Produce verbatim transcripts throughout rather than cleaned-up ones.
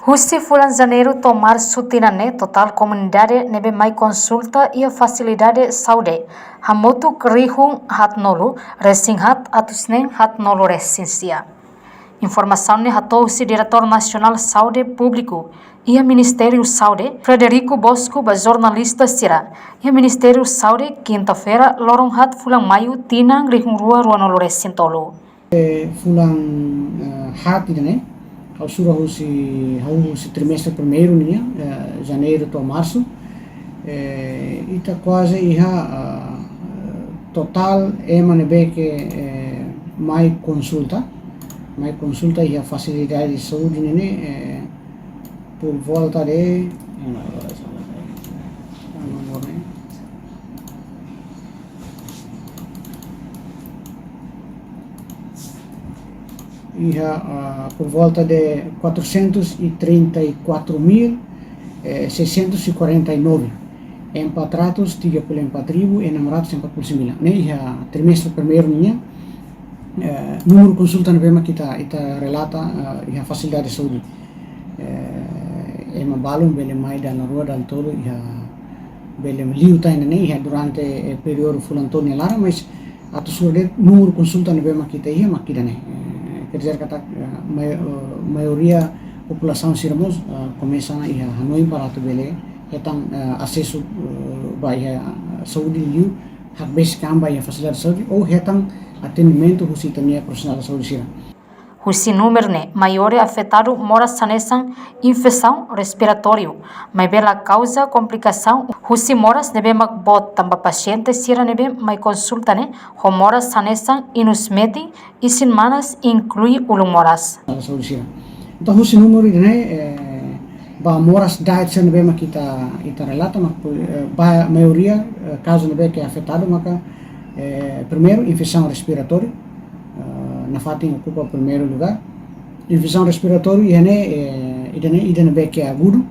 Husi fulan Janeiru to'o Marsu tinan ne'e, totál komunidade ne'ebé mai konsulta iha fasilidade saúde hamutuk rihun haatnulu resin haat atus neen haatnulu resin sia. Informasaun ne'e hato'o husi Diretór Nasionál Saúde Públiku iha Ministériu Saúde, Frederico Bosco, ba jornalista sira iha Ministériu Saúde, kinta-feira, loron haat fulan Maiu, tinan rihun rua ruanulu resin tolu. Eh, fulan, eh, haat ida-ne'e, ha'u sura husi, ha'u husi trimestre primeiru nian, eh, Janeiru to'o Marsu. Eh, ita kuaze iha, ah, totál ema ne'ebé ke, eh, mai konsulta, mai konsulta iha fasilidade saúde ne'e, eh, por volta de, eh, iha, ah, por volta de quatrocentos e trinta e quatro mil, eh, seiscentos e quarenta e nove. Empat ratus tiga puluh empat ribu enam ratus empat puluh sembilan. Ne'e iha trimestre primeiru nian, eh, númeru konsulta ne'ebé mak ita, ita relata, eh, iha fasilidade saúde. Eh, ema balun bele mai dala rua, dala tolu iha, bele liu tan ne'e iha durante, eh, períodu fulan tolu nia laran, mas atu sura de'it númeru konsulta ne'ebé mak ita iha mak ida-ne'e. Eh, quer dizer katak, eh, mai-, eh, maioria populasaun sira mós, eh, komesa ona iha hanoin para atu bele hetan, eh, asesu, eh, ba iha saúde liu hakbesik an ba iha fasilidade saúde ou hetan atendimentu husi ita-nia profisionál saúde sira. Husi númeru ne'e, maioria afetadu moras hanesan infesaun respiratóriu, maibé la kauza komplikasaun husi moras ne'ebé mak boot, tanba pasiente sira ne'ebé mai konsulta ne'e ho moras hanesan inus metin, isin-manas, inklui ulun moras. Saúde sira. Entaun, husi númeru ida-ne'e, eh, ba moras da'et sira ne'ebé mak ita, ita relata, mak, eh, ba maioria, eh, kazu ne'ebé ke afetadu maka, eh, primeiru, infesaun respiratóriu, eh, nafatin okupa primeiru lugár. Infesaun respiratóriu iha ne'e, eh, ida-ne'e, ida ne'ebé ke agudu,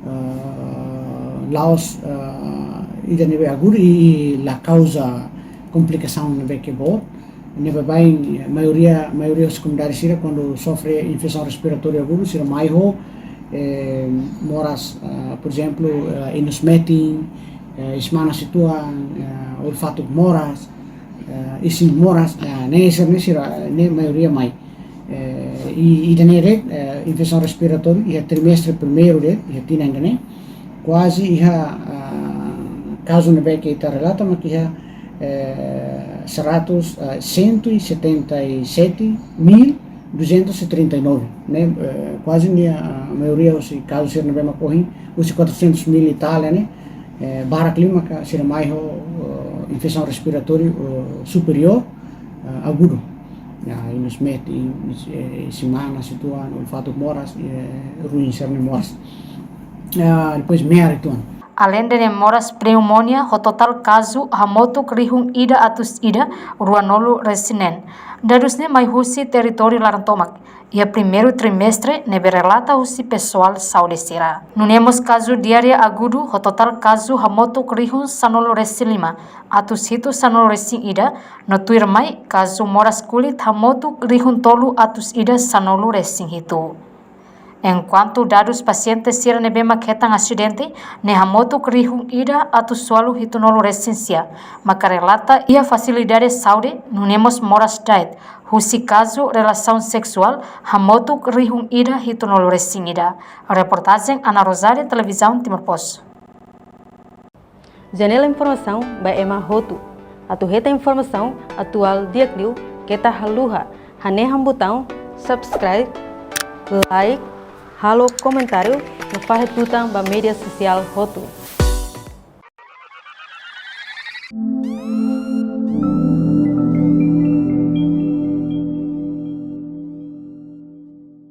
eh, la'ós, eh, ida ne'ebé agudu i, i la kauza komplikasaun ne'ebé ke boot. Ne'ebé baibain, eh, maioria, maioria husi komunidade sira kuandu sofre infesaun respiratóriu agudu, sira mai ho, eh, moras, eh, por ezemplu, eh, inus metin, eh, isin-manas uitoan, eh, olfatuk moras, eh, isin moras, eh, ne'e sira, ne'e sira, ne'e maioria mai. Eh, i, ida-ne'e de'it, eh, infesaun respiratóriu, iha trimestre primeiru de'it, iha tinan ida-ne'e, kuaze iha, ah, kazu ne'ebé ke ita relata, mak iha, eh, seratus, ah, cento e setenta e sete mil duzentos e trinta e nove, ne'e, eh, kuaze nia, ah, maioria husi kazu sira ne'ebé mak ohin, husi quatrocentos mil e tal ne'e, eh, barak liu maka sira mai ho, eh, infesaun respiratóriu, eh, superiór, eh, agudu. Ya, inus metin, is-, eh, isin-manas uitoan, olfatuk moras, eh, ruin sira-nia moras. Ah, depois me'ar uitoan. Aleinde ne'e, moras pneumonia ho totál kazu hamutuk rihun ida atus ida ruanulu resin neen. Dadus ne'e mai husi territóriu laran tomak iha primeiru trimestre ne'ebé relata husi pesoál saúde sira. Nune'e mós kazu diarreia agudu ho totál kazu hamutuk rihun sanulu resin lima atus hitu sanulu resin ida, no tuirmai kazu moras kulit hamutuk rihun tolu atus ida sanulu resin hitu. Enkuantu dadus pasiente sira ne'ebé mak hetan asidente ne'e hamutuk rihun ida atus ualu hitunulu resin sia maka relata iha fasilidade saúde, nune'e mós moras da'et husi kazu relasaun seksuál hamutuk rihun ida hitunulu resin ida. Reportajen Ana Rosário, Televizaun Timor Post. Janela informasaun ba ema hotu. Atu hetan informasaun atuál di'ak liu, keta haluha hanehan butaun subscribe, like, halo komentáriu, no fahe tutan ba média sosiál hotu.